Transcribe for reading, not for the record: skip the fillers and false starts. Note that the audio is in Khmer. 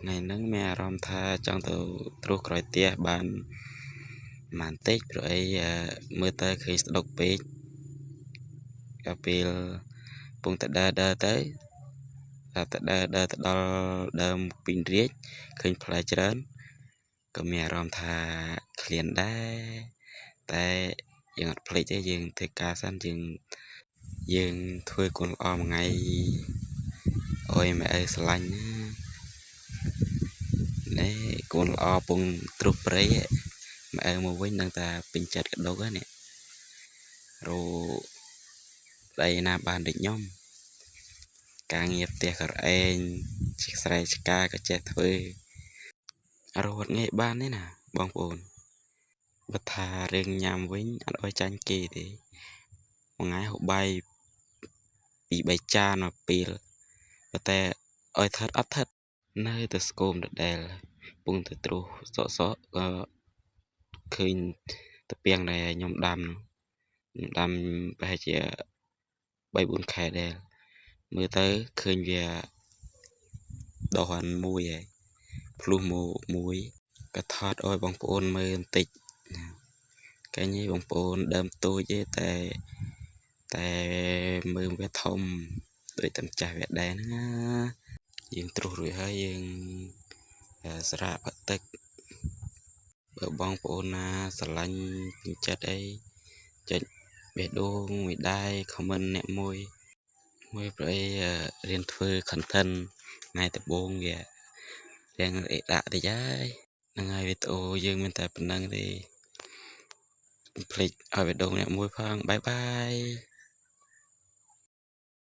ថ្ងៃហ្នឹងមានអារម្មណ៍ថាចង់ទៅត្រួសក្រោយផ្ទះបានបន្តិចព្រោះអីមើលទៅឃើញស្ដុកពេកដល់ពេលពងតែដើរដើរទៅតែដើរដើរទៅដល់ដើមពីងរាជឃើញផ្លែច្រើនក៏មានអារម្មណ៍ថាឃ្លានដែរតែយើងអត់ភ្លេចទេយើងធ្វើការសិនយើងយើងធ្វើគុណល្អមួយថ្ងៃអុយម៉ែឪស្រឡាញ់ណានេះកូនល្អពងត្រុសព្រៃម៉ែឪមកវិញនឹងតែពេញចិត្តកដុកហ្នឹងរោប្តីណាបានដូចខ្ញុំការងារផ្ទះក៏រឯងជាស្រែឆ្ការក៏ចេះធ្វើរត់ងាយបានទេណាបងប្អូនបើថារឿងញ៉ាំវិញអត់ឲ្យចាញ់គេទេមួយថ្ងៃហូបបាយពី3ចានមកពេលប៉ុន្តែឲ្យថិតអត់ថិតនៅតែស្គមដដែលពងទៅត្រុសសក់សក់ក៏ឃើញតាពាំងដែលខ្ញុំដាំខ្ញុំដាំប្រហែលជា3 4ខែដែរមើលទៅឃើញវាដុះអានមួយហើយភ្លោះមកមួយក៏ថតឲ្យបងប្អូនមើលបន្តិចកែនេះបងប្អូនដើមតូចទេតែតែមើលវាធំដូចតែម្ចាស់វាដែរហ្នឹងណាយើងត្រុសរួចហើយយើងស្រាក់ផឹកទឹកបើបងប្អូនណាស្រឡាញ់ពេញចិត្តអីចុចបេះដូងមួយដៃ comment អ្នកមួយមួយព្រោះអីរៀនធ្វើ content ថ្ងៃដំបូងវារៀងអេដាក់តិចហើយហ្នឹងហើយវីដេអូយើងមានតែប៉ុណ្្នឹងទេកុំភ្លេចឲ្យបេះដូងអ្នកមួយផងបាយបាយ។